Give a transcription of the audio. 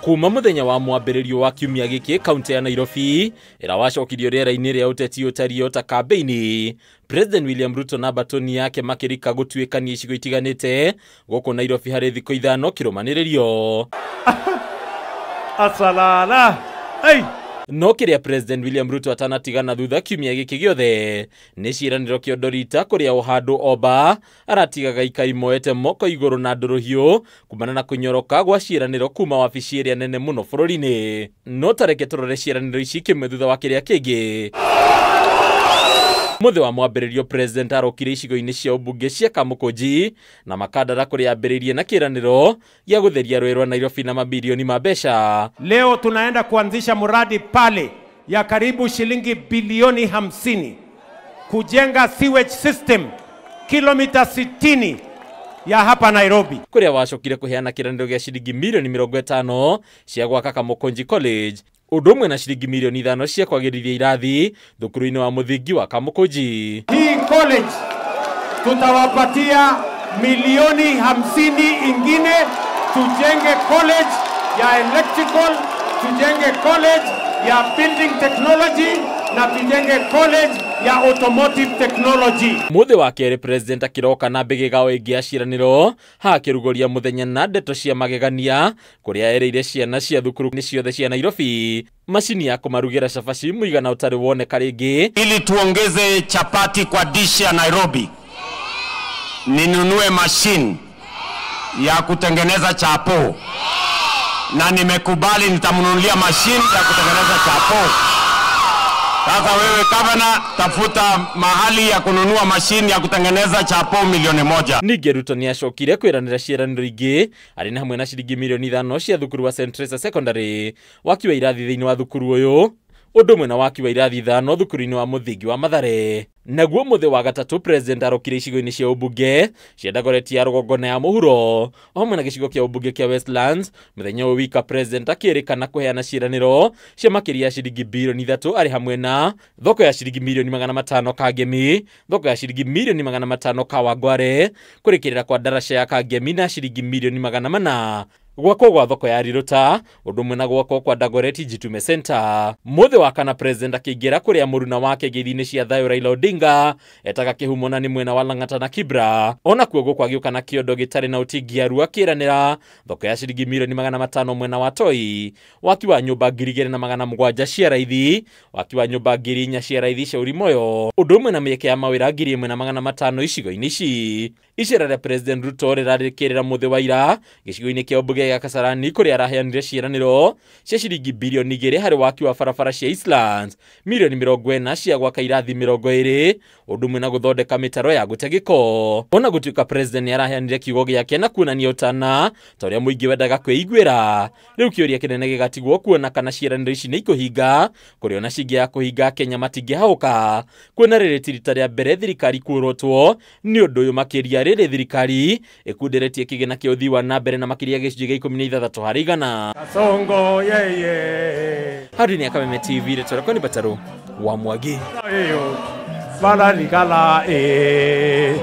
Kuma muthenya wa mwambĩrĩrio wa kiumia gĩkĩ kaunti ya Nairobi ĩra wacokirio rĩera-inĩ rĩa ũteti ũtariĩ ta kambĩini. President William Ruto na batoni yake makĩrika gũtuĩkania icigo itiganĩte gũkũ Nairobi harĩ thikũ 5 kĩrũmanĩrĩrio. Asalala. Hey. No kĩrĩa President William Ruto atanatigana thutha kiumia gĩkĩ gĩothe nĩ ciĩranĩro kĩondorita kũrĩa o handũ oba aratigaga ikari moete moko igũrũ na ndũrũhiũ kumana na kũnyoroka gwa ciĩranĩro kuma wabici ĩrĩa nene mũno bũrũri-inĩ. No tareke tũrore ciĩranĩro ici kĩmwe thutha wa kĩrĩa kĩngĩ. Mũthĩ wa mwambĩrĩrio President arokire icigo-inĩ cia ũmbunge cia Kamukunji na Makandara kũrĩa ambĩrĩirie na kĩĩranĩro gĩa gũtheria rũĩ rwa Nairobi na mabilioni ma mbeca. Leo tunaenda kuanzisha mradi pale ya karibu shilingi bilioni 50 kujenga sewage system kilomita 60 ya hapa Nairobi. Kũrĩa wacokire kũheana kĩĩranĩro gĩa shilingi milioni 50 cia gwaka Kamukunji College, ũndũ ũmwe na shilingi milioni 5 cia kwagĩrithia irathi thukuru-inĩ wa mũthingi wa Kamukunji. Hii college tutawapatia milioni 50 ingine tujenge college ya electrical, tujenge college ya building technology na tujenge college ya automotive technology. Mũthĩ wa kerĩ President akĩroka na mbĩgĩgao ĩngĩ ya ciĩranĩro hakĩrugũria mũthenya na ndeto cia magegania kũrĩa erĩire ciana cia thukuru nĩ ciothe cia Nairobi macini ya kũmarugĩra cabaci mũigana ũtarĩ woneka rĩngĩ. Ili tuongeze chapati kwa dish ya Nairobi, ninunue machine ya kutengeneza chapo, na nimekubali nitamnunulia machine ya kutengeneza chapo. Sasa wewe gavana, tafuta mahali ya kununua mashini ya kutengeneza chapo milioni 1. Ningĩ Ruto nĩacokire kwĩranĩra ciĩranĩro ingĩ arĩ na hamwe na shilingi milioni 5 cia thukuru wa St. Teresa Secondary, waki wa irathi thĩinĩ wa thukuru ũyũ, ũndũ ũmwe na waki wa irathi 5 thukuru-inĩ wa mũthingi wa Mathare. Naguo mũthĩ wa gatatũ President arokire icigo-inĩ cia ũmbunge cia Dagoretti ya rũgongo na ya mũhuro o hamwe na gĩcigo kĩa ũmbunge kĩa Westlands. Mũthenya ũyũ wika President akĩrĩkana kũheana ciĩranĩro cia makĩria ya shilingi bilioni 3 arĩ hamwe na thoko ya shilingi milioni 500 Kangemi, thoko ya shilingi milioni 500 Kawangware, kũrĩkĩrĩra kwa ndaraca ya Kangemi na shilingi milioni 400, gwakwo gwa thoko ya Riruta, ũndũ ũmwe na gwakwo kwa Dagoretti Jitume Center. Mũthĩ wa kana President akĩingĩra kũrĩa mũruna wake ngeithi-inĩ cia thayũ Raila Odinga etaga kĩhumo na nĩ mwena wa Lang'ata na Kibra. Ona kuo gũkũ agĩũka na kĩondo gĩtarĩ na ũtingiaru akĩranĩra thoko ya shilingi milioni 500 mwena wa Toi, waki wa nyũmba 2700 cia raithi, waki wa nyũmba 4000 cia raithi Shauri Moyo, ũndũ ũmwe na mĩeke ya mawĩra 1500 icigo-inĩ ici. Icera rĩa President Ruto rĩrarĩkĩrĩra mũthĩ wa ira gĩcigo-inĩ kĩa ũmbunge gĩa Kasarani kũrĩa araheanire ciĩranĩro cia shilingi bilioni 2 harĩ waki wa barabara cia Eastlands, milioni 40 cia gwaka irathi 20, ũndũ ũmwe na gũthondeka mĩtaro ya gũte gĩko. Ona gũtuĩka President nĩaraheanire kiugo gĩake na kuonania ũtana ta ũrĩa mũingĩ wendaga kwĩiguĩra, rĩu kĩũria kĩnene gĩgatigwo kuona kana ciĩranĩro ici nĩ ikũhinga, kũrĩa ona cingĩaga kũhinga Kenya matingĩhaũka, kuona rĩrĩ ti rita rĩa mbere thirikari kuorotwo nĩ ũndũ ũyũ, makĩria rĩrĩ thirikari ĩkunderetie kĩgĩna kĩa ũthii wa na mbere na makĩria gĩcunjĩ gĩa 16 harĩ igana. Kasongo yeye. Harĩ nĩ Kameme TV, rĩtwa rĩakwa nĩ Batarũ wa Mwangi. Bala ligala eh.